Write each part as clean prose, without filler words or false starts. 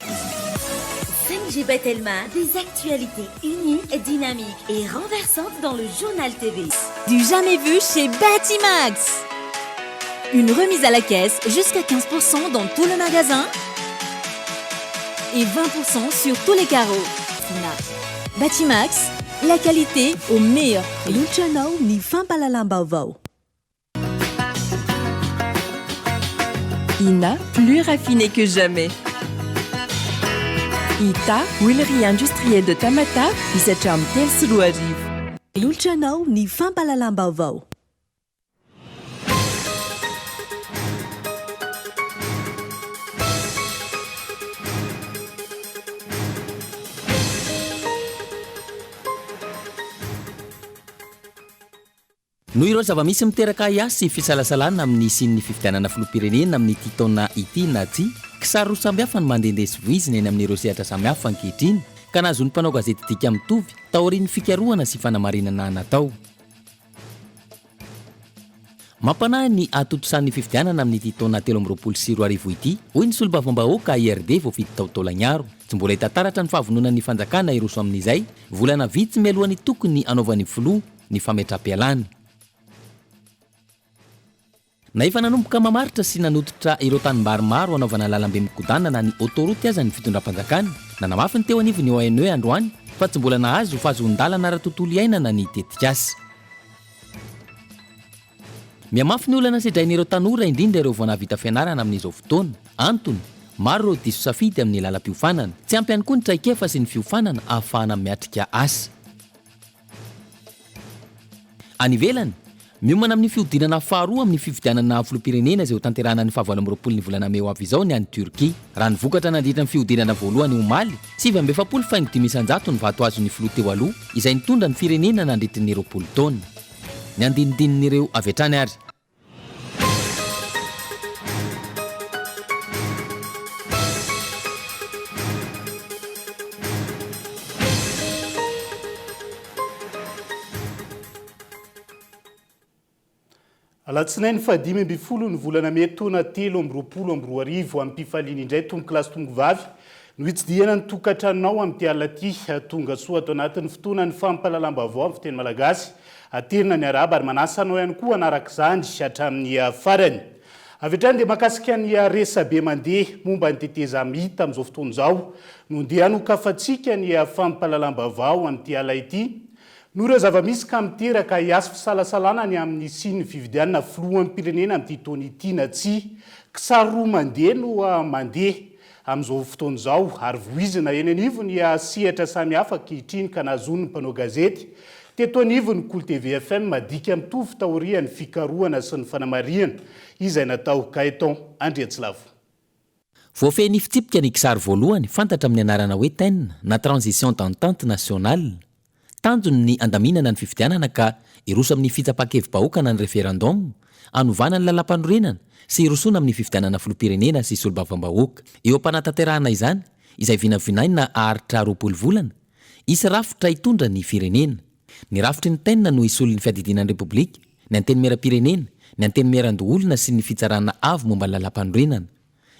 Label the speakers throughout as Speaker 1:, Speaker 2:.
Speaker 1: 5G by Telma, des actualités uniques, dynamiques et renversantes dans le journal TV.
Speaker 2: Du jamais vu chez Batimax. Une remise à la caisse jusqu'à 15% dans tout le magasin et 20% sur tous les carreaux. Batimax, la qualité au meilleur prix.
Speaker 3: Manolotra anao ny fampahalalam-baovao.
Speaker 4: Ina, plus raffiné que jamais. Ita, huilerie industrielle de Tamatave, misy hatramin'ny 2003.
Speaker 3: Manolotra anao ny fampahalalam-baovao.
Speaker 5: Noho ireo zava-misy miteraka ahiahy sy fisalasalana amin'ny hisian'ny fifidianana filoham-pirenena amin'ity taona ity na tsia, kisary roa samihafa no mandehandeha sy voizina eny amin'ireo sehatra samihafa ankehitriny ka nahazoan'ny mpanao gazety dika mitovy taorian'ny fikarohana sy fanamarinana natao. Mampanahy ny hahatontosan'ny fifidianana amin'ity taona 2023 ity, hoy ny solombavambahoaka IRD voafidy tao Taolagnaro. Tsy mbola hita taratra ny fahavononan'ny fanjakana hiroso amin'izay, volana vitsy mialohan'ny tokony hanaovan'ny filoha ny fametram-pialany. Na efa nanomboka mamaritra sy nanototra ireo tanimbary maro hanaovana lalambe mikodana na ny autoroute aza ny fitondram-panjakana, nanamafy ny teo anivon'ny ONE androany fa tsy mbola nahazo fahazoan-dalana ara-tontolo iainana ny tetikasa. Mihamafy ny olana sedrain'ireo tanora indrindra ireo vao nahavita fianarana amin'izao fotoana. Antony, maro ireo diso safidy amin'ny lalam-piofanana. Tsy ampy ihany koa ny traikefa sy ny fiofanana ahafahana miatrika asa. Any ivelany, miomana amin'ny fihodinana faharoa amin'ny fifidianana filoham-pirenena izay hotanterahana ny faha 28 ny volana mey ho avy izao ny any Turquie. Raha ny vokatra nandritra ny fihodinana voalohany omaly, 49.5% ny vato azon'ny filoha teo aloha izay nitondra ny firenena nandritry ny 20 taona. Ny andinindinin'ireo avy hatrany ary.
Speaker 6: Alatsinainy faha-15 ny volana mey taona 2023, amim-pifaliana indray tompokolahy sy tompokovavy no hitsidihana ny tokantranonao amin'ity alina ity. Tonga soa ato anatin'ny fotoanan'ny fampahalalam-baovao amin'ny fiteny malagasy. Aterina ny arahaba ary manasa anao ihany koa hanaraka izany hatramin'ny farany. Avy hatrany dia mahakasika ny resabe mandeha momba ny tetezamita amin'izao fotoana izao no ndeha hanokafantsika ny fampahalalam-baovao amin'ity ala ity. Noho ireo zava-misy ka miteraka ahiahy sy fisalasalana ny amin'ny hisian'ny fifidianana filoham-pirenena amin'ity taona ity na tsia. Kisary roa mandeha no mandeha amin'izao fotoana izao ary voizina eny anivon'ny sehatra samihafa ankehitriny ka nahazoan'ny mpanao gazety teto anivon'ny Kolo TV FM dika mitovy taorian'ny fikarohana sy ny fanamarihana izay natao Gaëtan Andriantsilavo.
Speaker 5: Voafehin'ny fitsipika ny kisary voalohany fantatra amin'ny anarana hoe ten na Transition d'entente nationale. Tanjony ny handaminana ny fifidianana ka hiroso amin'ny fitsapan-kevi-bahoaka na ny referendum, hanovana ny lalàmpanorenana sy hirosoana amin'ny fifidianana filoham-pirenena sy solombavambahoaka. Eo am-panatanterahana izany, izay vinavinaina haharitra 20 volana, hisy rafitra hitondra ny firenena. Ny rafitry ny ten no hisolo ny fiadidiana ny Repoblika, ny Antenimierampirenena, ny Antenimierandoholona sy ny Fitsarana avo momba ny lalàmpanorenana.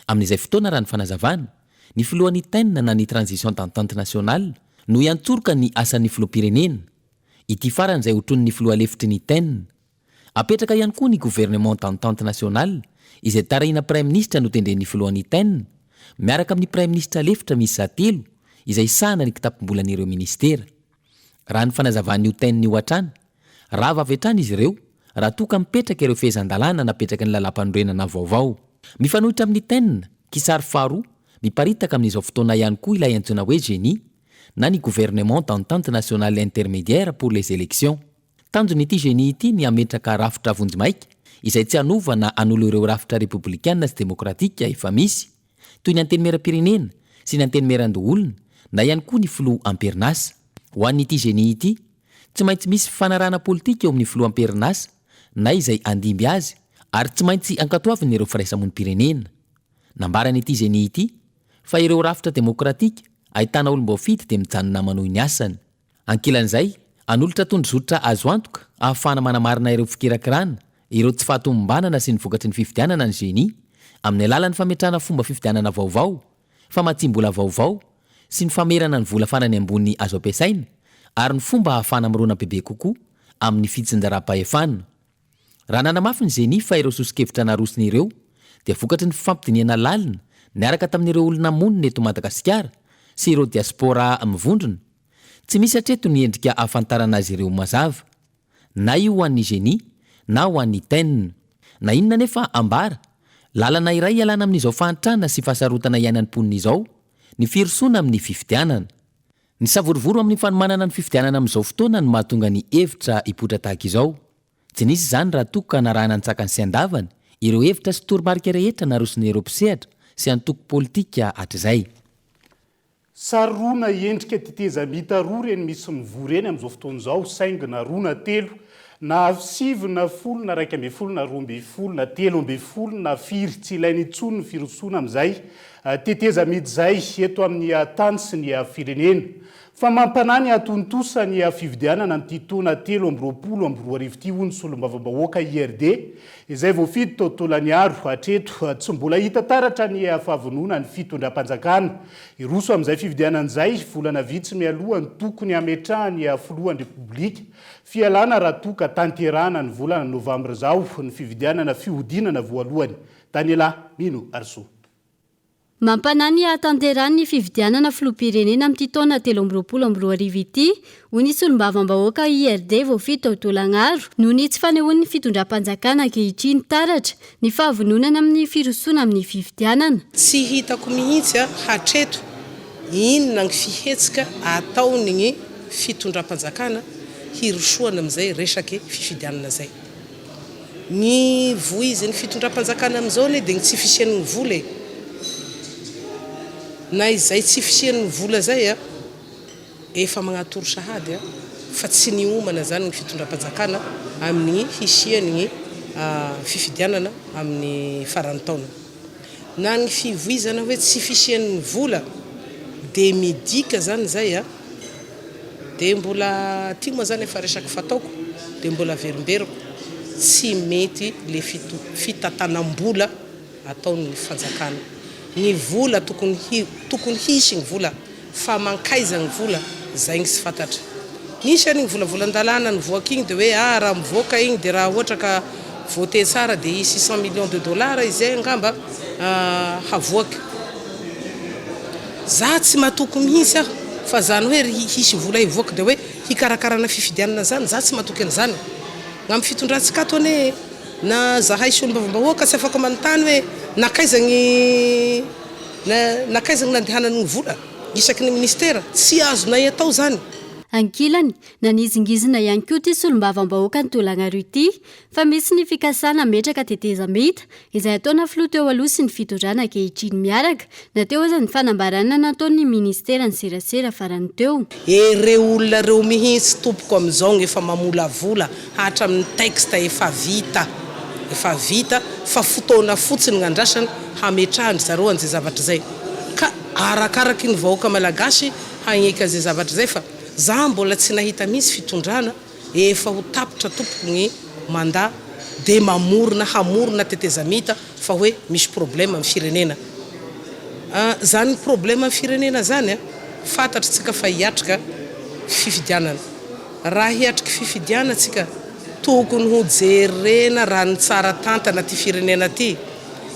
Speaker 5: Amin'izay fotoana raha ny fanazavana, ny filohan'ny TEN na ny Transition d'Entente Nationale no hiantsoroka ny asan'ny filoham-pirenena. Ity farany izay hotronin'ny filoha lefitry ny TEN. Apetraka ihany koa ny Gouvernement d'Entente Nationale izay tarihina Praiminisitra notendren'ny filohan'ny TEN, miaraka amin'ny Praiminisitra lefitra miisa telo izay hisahana ny kitapom-bolan'ireo minisitera. Raha ny fanazavan'io TEN io hatrany, rava avy hatrany izy ireo raha toa ka mipetraka ireo fehezan-dalàna napetraky ny lalàmpanorenana vaovao. Mifanohitra amin'ny TEN, kisary faharoa, miparitaka amin'izao fotoana ihany koa ilay antsoina hoe Geni, na ny Gouvernement d'Entente Nationale Intermédiaire pour les Élections. Tanjon'ity Geni ity ny hametraka rafitra vonjimaika izay tsy hanova na hanolo ireo rafitra repoblikana sy demokratika efa misy, toy ny Antenimierampirenena sy ny Antenimierandoholona na ihany koa ny filoha am-perinasa. Ho an'ity Geni ity, tsy maintsy misy fifanarahana politika eo amin'ny filoha am-perinasa na izay handimby azy ary tsy maintsy ankatoavin'ireo firaisamonim-pirenena. Nambaran'ity Geni ity fa ireo rafitra demokratika ahitana olom-boafidy dia mijanona manohy ny asany. Ankilan'izay, hanolotra tondrozotra azo antoka ahafahana manamarina ireo fikirakirana, ireo tsy fahatomombanana sy ny vokatry ny fifidianana ny Geni, amin'ny alalan'ny fametrahana fomba fifidianana vaovao. famatsiam-bola vaovao sy ny famerana ny vola farany ambony azo ampiasaina ary ny fomba ahafahana mirona bebe kokoa amin'ny fitsinjaram-pahefana. Raha nanamafy ny Zeni fa ireo soso-kevitra narosony ireo dia vokatry ny fifampidinihana lalina niaraka tamin'ireo olona monina eto Madagasikara sy ireo diaspora mivondrona, tsy misy hatreto ny endrika ahafantarana azy ireo mazava, na io ho an'ny Geni na ho an'ny Ten. Na inona anefa ambara, lalana iray hialana amin'izao fahantrana sy fahasarotana iainan'ny mponina izao ny firosoana amin'ny fifidianana. Ny savorovoro amin'ny fanomanana ny fifidianana amin'izao fotoana no mahatonga ny hevitra hipoitra tahaka izao. Tsy nisy izany raha toa ka narahina an-tsakany sy an-davany ireo hevitra sy toromarika rehetra naroson'ireo mpisehatra sy antoko politika hatrizay.
Speaker 6: Sary roa na endrika tetezamita roa ireny misy mivory ireny amin'izao fotoana izao, saingy na roa na telo, na sivy na folo na 11 na 12 na 13 na firy, tsy ilaina intsony ny firosoana amin'izay tetezamita izay eto amin'ny tany sy ny firenena. Fa mampanahy ny hahatontosa ny fifidianana amin'ity taona 2023 ity, hoy ny solombavambahoaka IRD, izay voafidy tao Tolaniaro. Hatreto, tsy mbola hita taratra ny fahavononan'ny fitondram-panjakana hiroso amin'izay fifidianana izay, volana vitsy mialoha ny tokony hametrahan'ny filohan'ny Repoblika fialana raha toa ka tanterahana ny volana novambra izao ny fifidianana fihodinana voalohany. Daniela Mino Arisoa.
Speaker 7: Mampanahy ny hahatanterahan'ny fifidianana filoham-pirenena amin'ity taona 2023 ity, hoy ny solombavambahoaka IRD voafidy tao Tolagnaro, noho ny tsy fanehoan'ny fitondram-panjakana ankehitriny taratra ny fahavononana amin'ny firosoana amin'ny fifidianana.
Speaker 8: Tsy hitako mihitsy hatreto inona ny fihetsika ataon'ny fitondram-panjakana hirosoana amin'izay resaky fifidianana izay. Ny voizin'ny fitondram-panjakana amin'izao anie dia ny tsy fisian'ny vola e! Na izay tsy fisian'ny vola izay a, efa magnatoro sahady a, fa tsy niomana izany ny fitondram-panjakana amin'ny hisian'ny fifidianana amin'ny faran'ny taona. Na ny fivoizana hoe tsy fisian'ny vola dia midika izany izay a, Dia mbola ty moa zany efa resaky fataoko dia mbola averimberiko, tsy mety le fitantanam-bola ataon'ny fanjakana. Ny vola tokony tokony hisy ny vola fa mankaiza ny vola zay ny tsy fantatra. Nisy an'igny volavolan-dalàna nivoaka igny dia hoe ah raha mivoaka igny dia raha ohatra ka voté tsara dia hisy cent millions de dollars izay angamba havoaka. Za tsy matoky mihintsy aho fa zany hoe ry hisy vola hivoaka dia hoe hikarakarana fifidianana zany, za tsy matoky an'izany. Ny amin'ny fitondrantsika ato anie na zahay solombavambahoaka tsy afaka manontany hoe nankaiza ny nankaiza ny nandehanan'ny vola isaky ny ministera, tsy azonay atao zany.
Speaker 7: Ankilany, nanizingizina ihany koa ity solombavambahoakan'i Tolagnaro ity fa misy ny fikasana hametraka tetezamita izay ataona filoha teo aloha sy ny fitondrana ankehitriny miaraka, na teo aza ny fanambarana nataon'ny ministeran'ny serasera farany teo.
Speaker 8: Ireo olona ireo mihitsy tompoko amin'izao no efa mamolavola hatramin'ny texte efa vita, efa vita fa fotoana fotsiny no andrasana hametrahan-dry zareo an'izay zavatra izay. Ka arakaraky ny vahoaka malagasy hagneky an'izay zavatra izay fa za mbola tsy nahita mihitsy fitondrana Efa ho tapitra tompoko ny mandat de mamorona hamorona tetezamita fa hoe misy problème am firenena a! Zany problème am firenena zany a fantatry tsika fa hiatrika fifidianana raha hiatriky fifidiana tsika tokony ho jerena raha ny tsara tantana ty firenena ty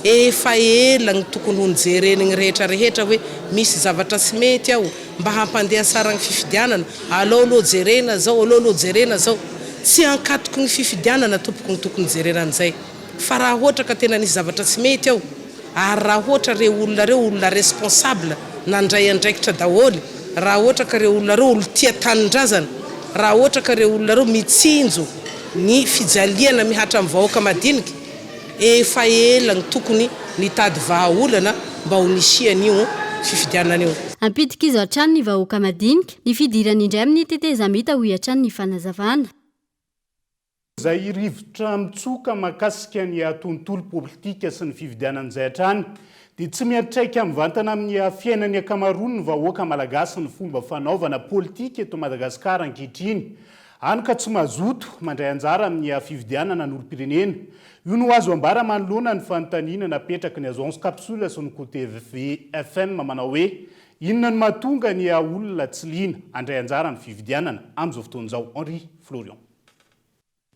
Speaker 8: efa ela ny tokony ho nijereny ny rehetra rehetra hoe misy zavatra tsy mety ao mba hampandeha tsara ny fifidianana, alao aloha jerena zao, alao aloha jerena zao, tsy ankatoky ny fifidianana tompoko no tokony jerena an'izay, fa raha hoatra ka tena nisy zavatra tsy mety ao, ary raha hoatra reo olona reo olona responsable nandray andraikitra daholo, raha hoatra ka reo olona reo olo tia tanindrazana, raha hoatra ka reo olona reo mitsinjo ny fijaliana mihatra amin'ny vahoaka madinika, Efa ela no tokony nitady vahaolana mba ho nisian'io fifidianana io.
Speaker 7: Ampidi-kizo hatrany ny vahoaka madinika, ny fidirany indray amin'ny tetezamita hoy hatrany ny fanazavana.
Speaker 6: Izay rivotra mitsoka mahakasika ny tontolo politika sy ny fifidianana izay hatrany dia tsy miantraika mivantana amin'ny fiainan'ny ankamaroan'ny vahoaka malagasy ny fomba fanaovana politika eto Madagasikara ankehitriny. Hany ka tsy mazoto mandray anjara amin'ny fifidianana ny olom-pirenena. Io no azo ambara manoloana ny fanontaniana napetraky ny Agence Capsule sy ny Kolo-TV FM manao hoe, Inona no mahatonga ny olona tsy liana handray anjara amin'ny fifidianana amin'izao fotoana izao? Henri Florian.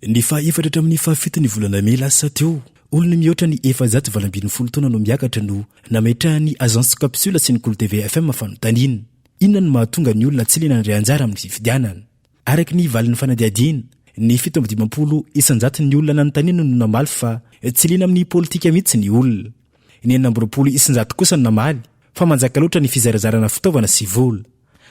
Speaker 9: Ny faha-efatra hatramin'ny fahafito ny volana mey lasa teo, olona mihoatra ny 418 taona no miakatra no nametrahan'ny Agence Capsule sy ny Kolo TV FM fanontaniana. Inona no mahatonga ny olona tsy liana handray anjara amin'ny fifidianana? Araka ny valin'ny fanadihadiana, ny 57 isan-jaton'ny olona nanontaniana no namaly fa tsy liana amin'ny politika mihitsy ny olona. Ny 26% kosa no namaly fa manjaka loatra ny fizarazarana fitaovana sy vola.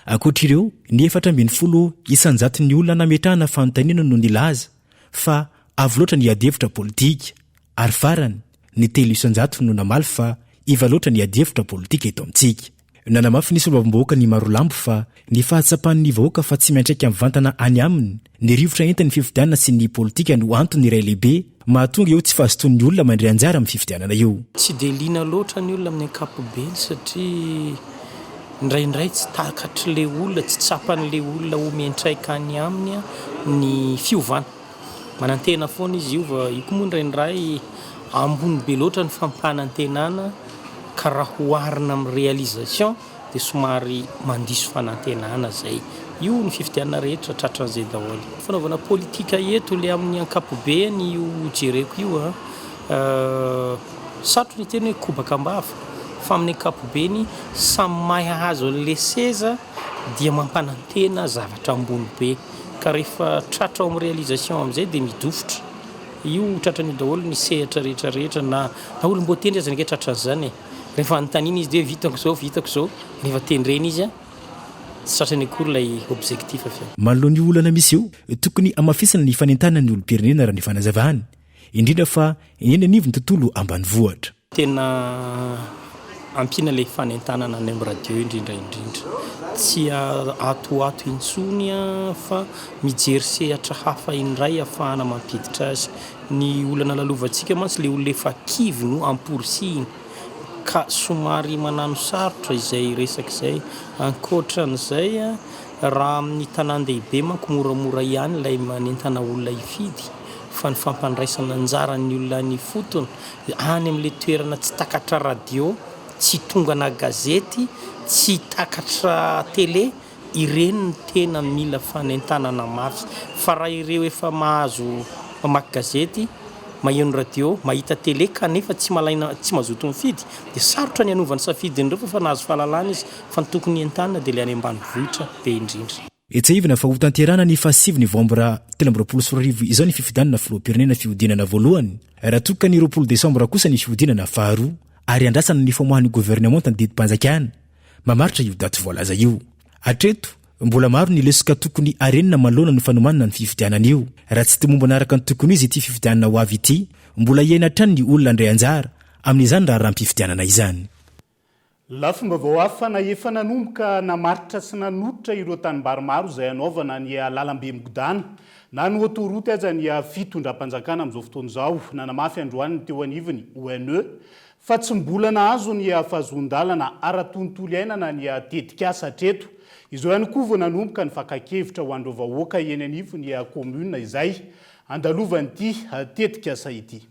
Speaker 9: Ankoatra ireo, ny 14 isan-jaton'ny olona nametrahana fanontaniana no nilaza fa avo loatra ny adihevitra politika. Ary farany, ny 3% no namaly fa iva loatra ny adihevitra politika eto amintsika. Nanamafy ny solombavambahoakan'i Marolambo fa ny fahatsapan'ny vahoaka fa tsy miantraika mivantana any aminy ny rivotra entin'ny fifidianana sy ny politika no antony iray lehibe mahatonga io tsy fahazotoan'ny olona mandray anjara amin'ny fifidianana io.
Speaker 10: Tsy dia liana loatra ny olona amin'ny ankapobeny satria indraindray tsy takatr'ilay olona, tsy tsapan'ilay olona ho miantraika any aminy ny fiovana. Manantena foana izy hiova, io koa moa indraindray ambony be loatra ny fampanantenana ka raha oharina amin'ny réalisation dia somary mandiso fanantenana zay. Io ny fifidianana rehetra tratran'izay daholo. Fanaovana politika eto le amin'ny ankapobeny io jereko io an, sarotra ny hiteny hoe kobaka am-bava fa amin'ny ankapobeny samy mahay hahazo an'le seza dia mampanantena zavatra ambony be. Ka rehefa tratra ao amin'ny réalisation amin'izay dia midofotra. Io tratran'io daholo ny sehatra rehetra rehetra na na olom-boatendry aza ange tratran'izany e. Rehefa anontaniana izy dia hoe vitako izao, vitako izao, rehefa tendrena izy tsy tratrany akory ilay objectif avy eo.
Speaker 9: Manoloana io olana misy io, tokony hamafisina ny fanentanana ny olom-pirenena raha ny fanazavany, indrindra fa ny eny anivon'ny tontolo ambanivohitra.
Speaker 10: Tena ampiana ilay fanentanana any amin'ny radio indrindra indrindra. Tsy ato ho ato intsony fa mijery sehatra hafa indray ahafahana mampiditra azy. Ny olana lalovantsika mantsy ilay olona efa kivy no amporisihina ka somary manano sarotra izay resaka izay. Ankoatran'izay raha amin'ny tanàn-dehibe manko moramora ihany ilay manentana olona hifidy fa ny fampandraisana anjara ny olona any ifotony any amin'ilay toerana tsy takatra radio, tsy tongana gazety, tsy takatra télé, ireny no tena mila fanentanana mafy. Fa raha ireo efa mahazo mamaky gazety, maheno radio, mahita télé kanefa tsy malaina, tsy mazoto mifidy dia sarotra ny hanova ny safidin'ireo fa efa nahazo fahalalana izy. Fa ny tokony entanina dia ilay any ambanivohitra be indrindra.
Speaker 9: Tsiahivina fa hotanterahina ny fahasivy novambra 2023 izao ny fifidianana filoham-pirenena fihodinana voalohany, raha toa ka ny 20 desambra kosa ny fihodinana faharoa, ary andrasana ny famoahan'ny governemanta ny didim-panjakana mamaritra io daty voalaza io. Hatreto, mbola maro ny lesoka tokony harenina manoloana ny fanomanana ny fifidianana io. Raha tsy tomombana araka ny tokony ho izy ity fifidianana ho avy ity, mbola hiaina hatrany ny olona handray anjara amin'izany raharaham-pifidianana izany.
Speaker 6: Lafim-baovao hafa na efa nanomboka namaritra sy nanoritra ireo tanimbary maro izay hanaovana ny lalambe migodàna na ny autoroute aza ny fitondram-panjakana amin'izao fotoana izao. Nanamafy androany ny teo anivon'ny ONE fa tsy mbola nahazo ny fahazoan-dalana ara-tontolo iainana ny tetikasa hatreto. Izao ihany koa vao nanomboka ny fakan-kevitra ho an'ireo vahoaka eny anivon'ny kaominina izay handalovan'ity tetikasa ity.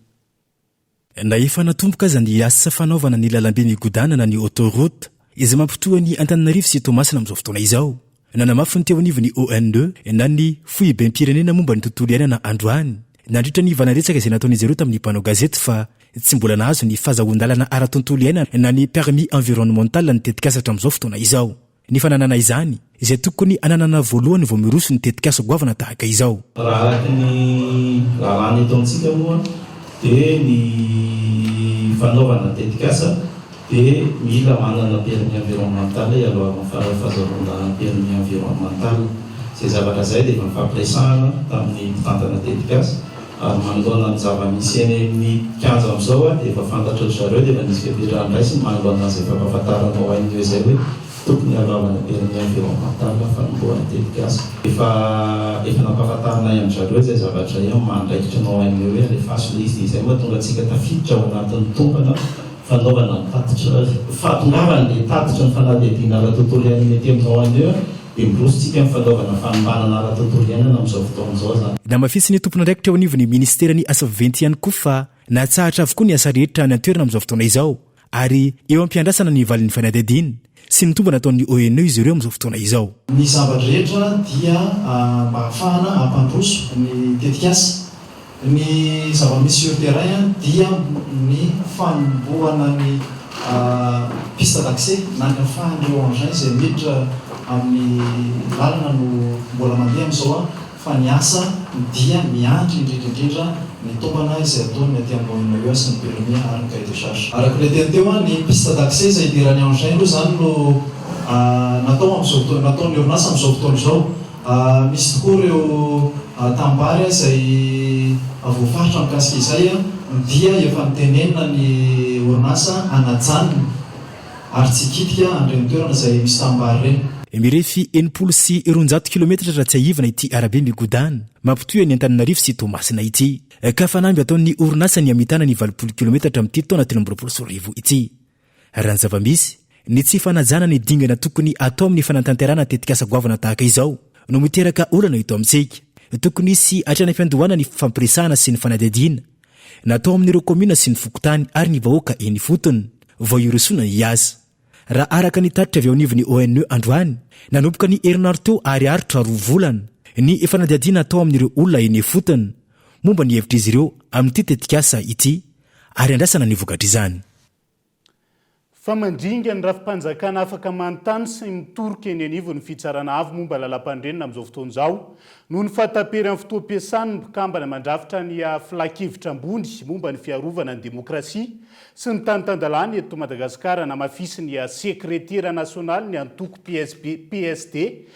Speaker 9: Na efa natomboka aza ny asa fanaovana ny lalambe migodàna na ny autoroute izay mampitohy an'i Antananarivo sy Toamasina amin'izao fotoana izao. Nanamafy ny teo anivon'ny ONE na ny Foibem-pirenena momba ny tontolo iainana androany nandritra ny valan-dresaka izay nataon'izy ireo tamin'ny mpanao gazety fa tsy mbola nahazo ny fazahoan-dalana ara-tontolo iainana na ny permis environnemental ny tetikasa hatramin'izao fotoana izao. Ny fananana izany, izay tokony hananana voalohany vao miroso ny tetikasa goavana tahaka izao.
Speaker 11: Raha araka ny lalàna eto amintsika moa dia ny fanaovana tetikasa dia mila manana permis environnemental ialohavan'ny fahazoan-dalana permis environnemental. Izay zavatra izay dia efa nifampiresahana tamin'ny mpitantana tetikasa ary manoloana ny zava-misy eny amin'ny kianja amin'izao dia efa fantatry ry zareo dia efa nisy fepetra noraisiny manoloana an'izay fampahafantarana ONE izay hoe Tokony hanaovana permis environnemental fanombohana tetikasa. Efa efa nampahafantarinay an-dry zareo izay zavatra izay amin'ny maha andraikitra ny ONE hoe alefaso ilay izy dia izay mahatonga antsika tafiditra ao anatin'ny tombana fanaovana ny tatitra fahatongavan'ilay tatitra ny fanadihadiana ara-tontolo iainana ety amin'ny ONE. Dia miroso tsika amin'ny fanaovana fanombanana ara-tontolo iainana amin'izao fotoana izao izany.
Speaker 9: Namafisin'ny tompon'andraikitra eo anivon'ny minisiteran'ny asa vaventy ihany koa fa natsahatra avokoa ny asa rehetra any an-toerana amin'izao fotoana izao ary eo am-piandrasana ny valin'ny fanadihadiana sy ny tombana ataon'ny ONE izy ireo amin'izao fotoana izao.
Speaker 11: Ny zava-drehetra dia mba hahafahana hampandroso ny tetikasa. Ny zava-misy sur terrain dia ny fanombohana ny piste d'accès na ny afahan'ireo engins izay miditra amin'ny lalana no mbola mandeha amin'izao fa ny asa dia miandry indrindra indrindra ny tombana izay ataon'ny aty amin'ny ONEE sy ny permis ary ny cahier de charge. Araka ilay teny teo, ny piste d'accès izay idiran'ny engins aloha izany no natao amin'izao fotoana, nataon'ny orinasa amin'izao fotoana izao. Misy tokoa ireo tanimbary izay voafaritra mikasika izay dia efa notenenina ny orinasa hanajanona ary tsy hikitika an'ireny toerana izay misy tanimbary ireny.
Speaker 9: Mirefy 260 kilometatra raha tsiahivina ity arabe migodàna mampitohy an'i Antananarivo sy Toamasina ity, ka fanamby ataon'ny orinasa ny hamitana ny 80 kilometatra amin'ity taona 2023 ity. Raha ny zava-misy, ny tsy fanajana ny dingana tokony atao amin'ny fanatanterahana tetikasa goavana tahaka izao no miteraka olana eto amintsika. Tokony hisy hatrany am-piandohana ny fifampiresahana sy ny fanadihadiana natao amin'ireo kaominina sy ny fokontany ary ny vahoaka eny ifotony vao hirosoana ny asa. Raha araka ny tatitra avy eo anivon'ny ONE androany, nanomboka ny herinandro teo ary haharitra roa volana ny fanadihadiana atao amin'ireo olona eny ifotony momba ny hevitr'izy ireo amin'ity tetikasa ity ary andrasana ny vokatr'izany.
Speaker 6: Fa mandringa ny rafi-panjakana afaka manontany sy mitoroka eny anivon'ny Fitsarana Avo momba Lalampanorenana amin'izao fotoana izao noho ny fahataperan'ny fotoam-piasan'ny mpikambana mandrafitra ny Filankevitra ambony momba ny fiarovana ny demokrasia sy ny tany tan-dalàna eto Madagasikara namafisin'ny Sekretera nasionalin'ny antoko PSB, PSD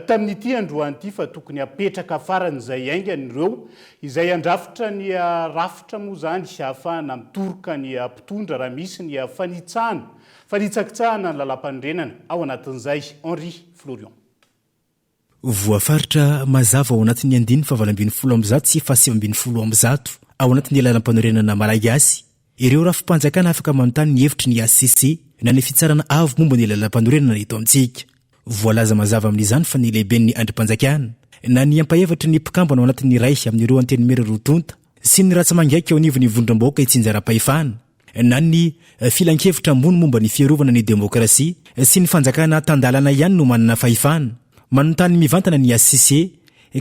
Speaker 6: tamin'ity androany ity fa tokony hapetraka faran'izay haingana ireo Izay handrafitra ny rafitra moa izany ahafahana mitoroka ny mpitondra raha misy ny fanitsahana, fanitsakitsahana ny lalàmpanorenana ao anatin'izay. Henri Florian.
Speaker 9: Voafaritra mazava ao anatin'ny andininy faha-118 sy faha-119 ao anatin'ny lalàmpanorenana malagasy ireo rafi-panjakana afaka manontany ny hevitry ny hcc na ny Fitsarana Avo momba ny lalàmpanorenana eto amintsika. Voalaza mazava amin'izany fa ny lehiben'ny andrim-panjakana, na ny ampahefatry ny mpikambana ao anatin'ny iray amin'ireo antenimiera roa tonta, sy ny ratsa-mangaika eo anivon'ny vondrom-bahoaka itsinjaram-pahefana, na ny Filankevitra ambony momba ny fiarovana ny demokrasia sy ny fanjakana tan-dalàna ihany no manana fahefana manontany mivantana ny hcc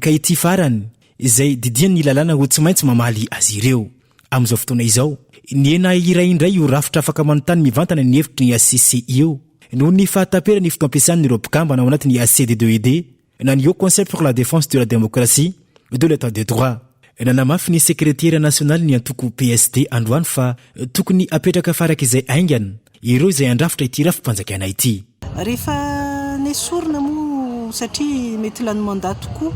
Speaker 9: ka ity farany izay didian'ny lalàna ho tsy maintsy mamaly azy ireo. Amin'izao fotoana izao, nihena iray indray io rafitra afaka manontany mivantana ny hevitry ny hcc io noho ny fahataperan'ny fotoam-piasan'ireo mpikambana ao anatin'ny HCD2ED na ny Haut Conseil pour la Défense de la Démocratie et de l'Etat de Droit. Nanamafy ny sekretera nasionalin'ny antoko PSD androany fa tokony hapetraka farak'izay haingana ireo izay handrafitra ity rafi-panjakana ity.
Speaker 12: Rehefa nesorina moa satria mety lany mandat tokoa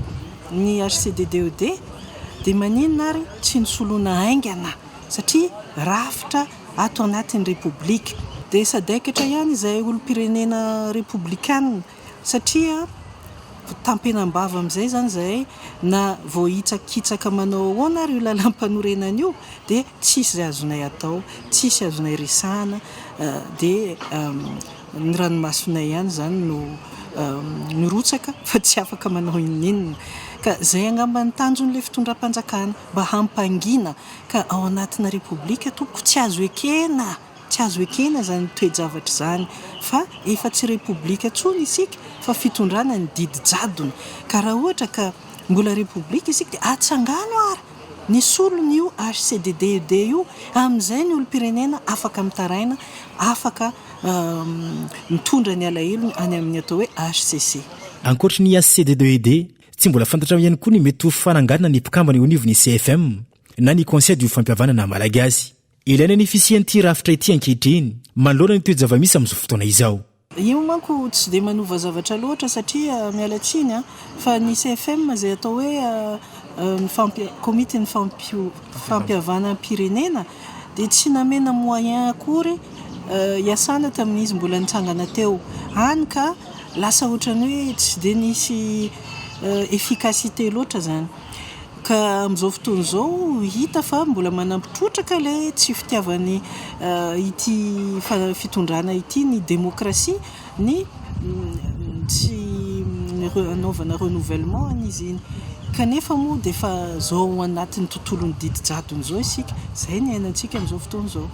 Speaker 12: ny HCDDED dia maninona ary tsy nosoloina haingana satria rafitra ato anatin'ny Repoblika. Dia sadaikatra ihany izay olom-pirenena repoblikanina satria tampenam-bava amin'izay izany izahay na voahitsakitsaka manao ahoana ary io lalàmpanorenana io dia tsisy izay azonay atao, tsisy azonay resahana dia ny ranomasonay ihany izany no mirotsaka fa tsy afaka manao inon'inona. Ka izay angamba ny tanjon'ilay fitondram-panjakana mba hampangina ka ao anatina repoblika tompoko tsy azo ekena, tsy azo ekena izany toe-javatra izany fa efa tsy repoblika intsony isika fa fitondrana ny didy jadona ka raha ohatra ka mbola repoblika isika dia atsangano ary ny solon'io HCDDED io, amin'izay ny olom-pirenena afaka mitaraina, afaka mitondra ny alahelony any amin'ny atao hoe HCC.
Speaker 9: Ankoatry ny HCDDED, tsy mbola fantatra ihany koa ny mety ho fananganana ny mpikambana eo anivon'ny CFM na ny Conseil du Fampihavanana Malagasy. Ilaina ny fisian'ity rafitra ity ankehitriny manoloana ny toe-javamisy amin'izao fotoana izao.
Speaker 12: Io manko tsy dia manova zavatra loatra satria miala tsiny an, fa ny CFM izay atao hoe ny komitin'ny fampihavanam-pirenena dia tsy namena moyen akory hiasana tamin'izy mbola nitsangana teo, hany ka lasa ohatran'ny hoe tsy dia nisy efficacité loatra izany. Ka amin'izao fotoana izao hita fa mbola manampy trotraka ilay tsy fitiavan'ny ity fitondrana ity ny demokrasia, ny tsy ny hanaovana renouvellement an'izy iny. Kanefa moa dia efa izao anatin'ny tontolon'ny didy jadona izao isika, izay ny iainantsika amin'izao fotoana izao.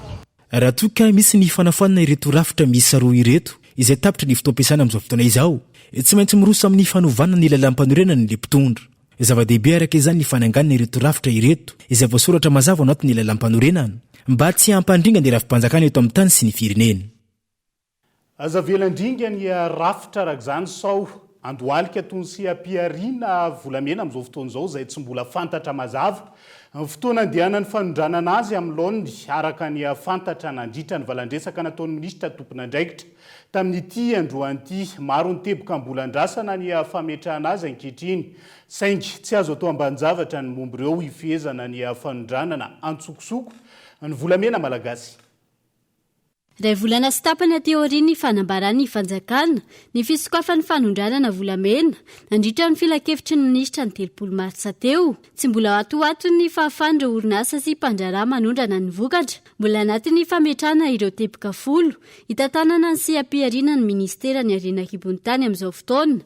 Speaker 9: Raha toa ka misy ny fanafoanana ireto rafitra miisa roa ireto izay tapitry ny fotoam-piasana amin'izao fotoana izao, tsy maintsy miroso amin'ny fanovana ny lalàmpanorenana ny mpitondra. Zava-dehibe araka izany ny fananganana ireto rafitra ireto izay voasoratra mazava ao anatin'ny lalàmpanorenana mba tsy hampandringa ny rafi-panjakana eto amin'ny tany sy ny firenena.
Speaker 6: Aza avela handringa ny rafitra araka izany sao andohalika toy ny seha-pihariana volamena amin'izao fotoana izao izay tsy mbola fantatra mazava ny fotoana andehanan'ny fanondranana azy amin'ny laoniny araka ny fantatra nandritra ny valandresaka nataon'ny minisitra tompon'andraikitra tamin'ity androany ity. Maro ny teboka mbola andrasana ny fametrahana azy ankehitriny saingy tsy azo atao ambanin-javatra ny momba ireo hifehezana ny fanondranana antsokosoko ny volamena malagasy.
Speaker 7: Iray volana sy tapany aty aorian'ny fanambaran'ny fanjakana ny fisokafan'ny fanondranana volamena nandritra ny filankevitry ny minisitra ny 30 martsa teo, tsy mbola ato ho ato ny fahafahan'ireo orinasa sy mpandraharaha manondrana ny vokatra. Mbola anatin'ny fametrahana ireo teboka folo hitantanana ny seha-pihariana ny minisiteran'ny Harena an-kibon'ny tany amin'izao fotoana.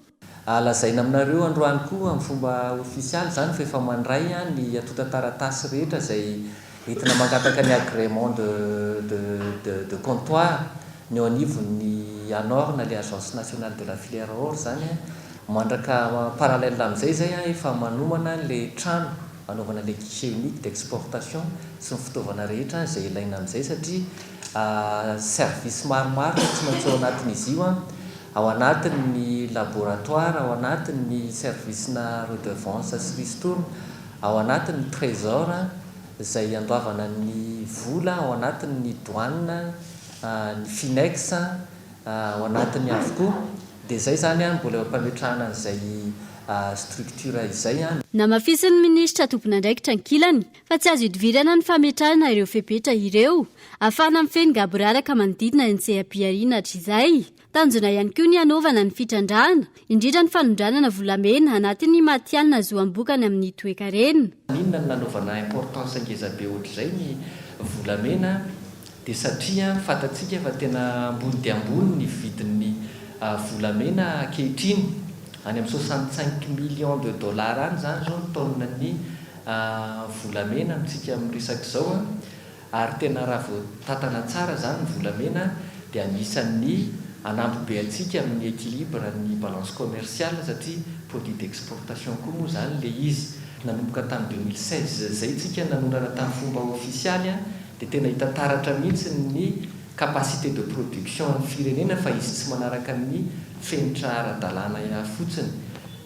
Speaker 13: Lazaina aminareo androany koa amin'ny fomba ofisialy izany fa efa mandray ny antontan-taratasy rehetra izay entina mangataka ny agrément de de de de comptoir ny eo anivon'ny ANOR na ilay Agence Nationale de la Filière Or izany. Mandraka parallèle amin'izay izay efa manomana ilay trano anaovana ilay guichet unique d'exportation sy ny fitaovana rehetra izay ilaina amin'izay satria service maromaro no tsy maintsy ao anatin'izy io. Ao anatiny ny laboratoire, ao anatiny ny service-na redevance sy ristourne, ao anatiny ny trésor izay andoavana ny vola, ao anatiny ny douane, ny finex, ao anatiny avokoa. Dia izay izany mbola eo am-pametrahana an'izay structure izay.
Speaker 7: Namafisin'ny minisitra tompon'andraikitra ankilany fa tsy azo idivirana ny fametrahana ireo fepetra ireo ahafahana mifehy ny gaboraraka manodidina ny seha-pihariana hatrizay. Tanjona ihany koa ny hanaovana ny fitrandrahana, indrindra ny fanondranana volamena anatin'ny matihanina ahazoam-bokany amin'ny toekarena.
Speaker 13: Inona no nanaovana importance ngezabe ohatr'izay ny volamena dia satria fantatsika fa tena ambony dia ambony ny vidin'ny volamena ankehitriny, any amin'ny 65 millions de dollars any izany izao ny tonne-n'ny volamena amintsika miresaka izao an, ary tena raha voatantana tsara izany ny volamena dia anisan'ny hanampy be antsika amin'ny équilibre ny balance commerciale satria produit d'exportation koa moa izany ilay izy. Nanomboka tamin'ny 2016 izay tsika nanondrana tamin'ny fomba ofisialy an, dia tena hita taratra mihitsy ny capacité de production an'ny firenena fa izy tsy manaraka ny fenitra ara-dalàna fotsiny.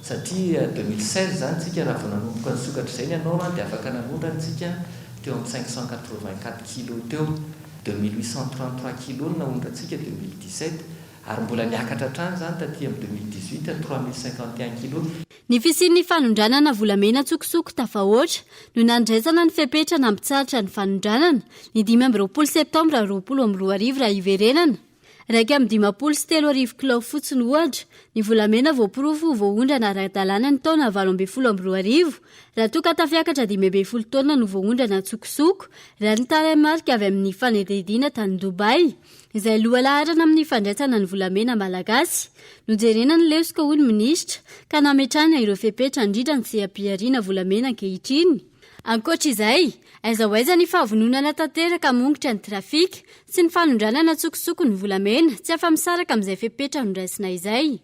Speaker 13: Satria 2016 izany tsika raha vao nanomboka nisokatra izay ny anao dia afaka nanondrana tsika teo amin'ny 584 kilos teo. 2833 kilos no naondrantsika 2017 ary mbola niakatra hatrany izany taty amin'ny 2018 3051 kilos.
Speaker 7: Ny fisian'ny fanondranana volamena an-tsokosoko tafahoatra no nandraisana ny fepetra nampitsahatra ny fanondranana ny 25 septambra 2020 raha hiverenana. 351 kilao fotsiny, ohatra, ny volamena voaporofo ho voaondrana ara-dalàna ny taona 2018, raha toa ka tafiakatra 15 taonina no voaondrana an-tsokosoko, raha ny tarehimarika avy amin'ny fanadihadiana tany Dubaï, izay lohalaharana amin'ny fandraisana ny volamena malagasy. Nojerena ny lesoka, hoy ny minisitra, ka nametrahana ireo fepetra handrindra ny seha-pihariana volamena ankehitriny. Ankoatra izay, aiza ho aiza ny fahavononana tanteraka hamongotra ny trafika sy ny fanondranana an-tsokosoko ny volamena tsy afa-misaraka amin'izay fepetra noraisina izay.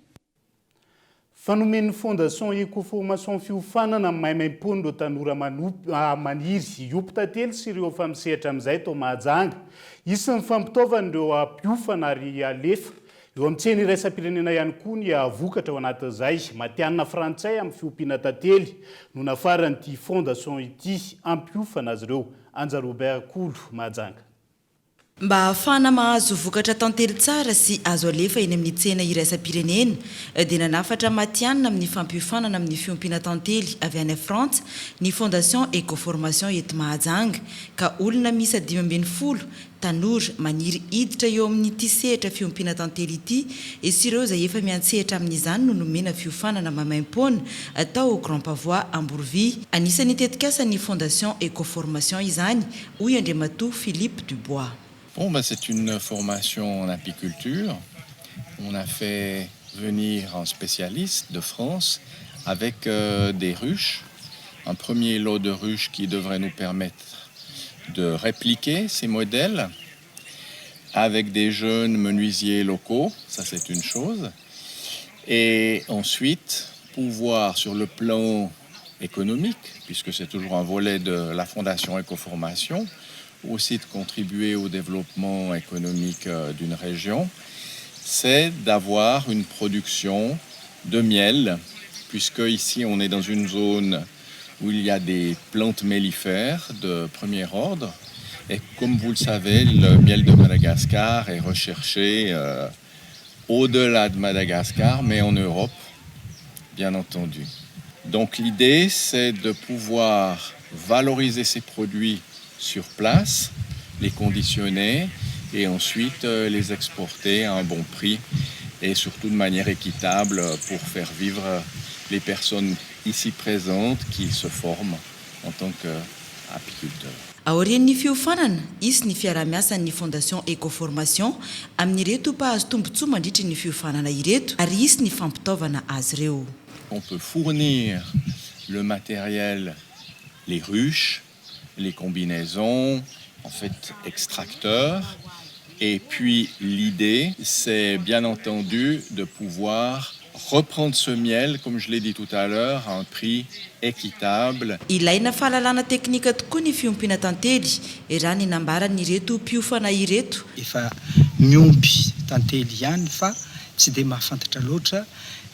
Speaker 6: Fa nomen'ny Fondation Eco-Formation fiofanana maimaimpoana ireo tanora maniry hiompy tantely sy ireo efa misehatra amin'izay tao Mahajanga. Hisy ny fampitaovana ireo mpiofana ary alefa Eo amin'ny tsena iraisam-pirenena ihany koa ny vokatra ao anatin'izay. Matihanina frantsay amin'ny fiompiana tantely no nafaran'ity Fondation ity hampiofana azy ireo. Anja Robert Kolo, Mahajanga.
Speaker 14: Mba hahafahana mahazo vokatra tantely tsara sy azo alefa eny amin'ny tsena iraisam-pirenena dia nanafatra matihanina amin'ny fampiofanana amin'ny fiompiana tantely avy any Frantsa ny Fondation Eco-Formation eto Mahajanga ka olona miisa 15 Tanora maniry hiditra eo amin'ity sehatra fiompiana tantely ity sy ireo izay efa miantsehatra amin'izany no nomena fiofanana maimaimpoana tao Grand Pavois Amborovy. Anisan'ny tetikasan'ny Fondation Eco-Formation izany, hoy Andriamatoa Philippe Dubois.
Speaker 15: Bon ben c'est une formation en apiculture. On a fait venir un spécialiste de France avec euh, des ruches, un premier lot de ruches qui devrait nous permettre de répliquer ces modèles avec des jeunes menuisiers locaux, ça c'est une chose, et ensuite pouvoir sur le plan économique, puisque c'est toujours un volet de la Fondation Écoformation, aussi de contribuer au développement économique euh, d'une région, c'est d'avoir une production de miel, puisque ici on est dans une zone où il y a des plantes mellifères de premier ordre. Et comme vous le savez, le miel de Madagascar est recherché euh, au-delà de Madagascar, mais en Europe, bien entendu. Donc l'idée, c'est de pouvoir valoriser ces produits sur place, les conditionner et ensuite euh, les exporter à un bon prix et surtout de manière équitable pour faire vivre les personnes ici présentes qui se forment en tant qu'apiculteurs.
Speaker 14: Aorian'ny fiofanana, hisy ny fiaraha-miasan'ny Fondation Ecoformation amin'ireto mpahazo tombontsoa mandritry ny fiofanana ireto ary hisy ny fampitaovana azy ireo.
Speaker 15: On peut fournir le matériel, les ruches, les combinaisons, en fait extracteurs. Et puis l'idée, c'est bien entendu de pouvoir reprendre ce miel, comme je l'ai dit tout à l'heure, à un prix équitable.
Speaker 14: Ilaina fahalalana teknika tokoa ny fiompiana tantely, raha ny nambaran'ireto mpiofana ireto.
Speaker 16: Efa miompy tantely ihany fa tsy dia mahafantatra loatra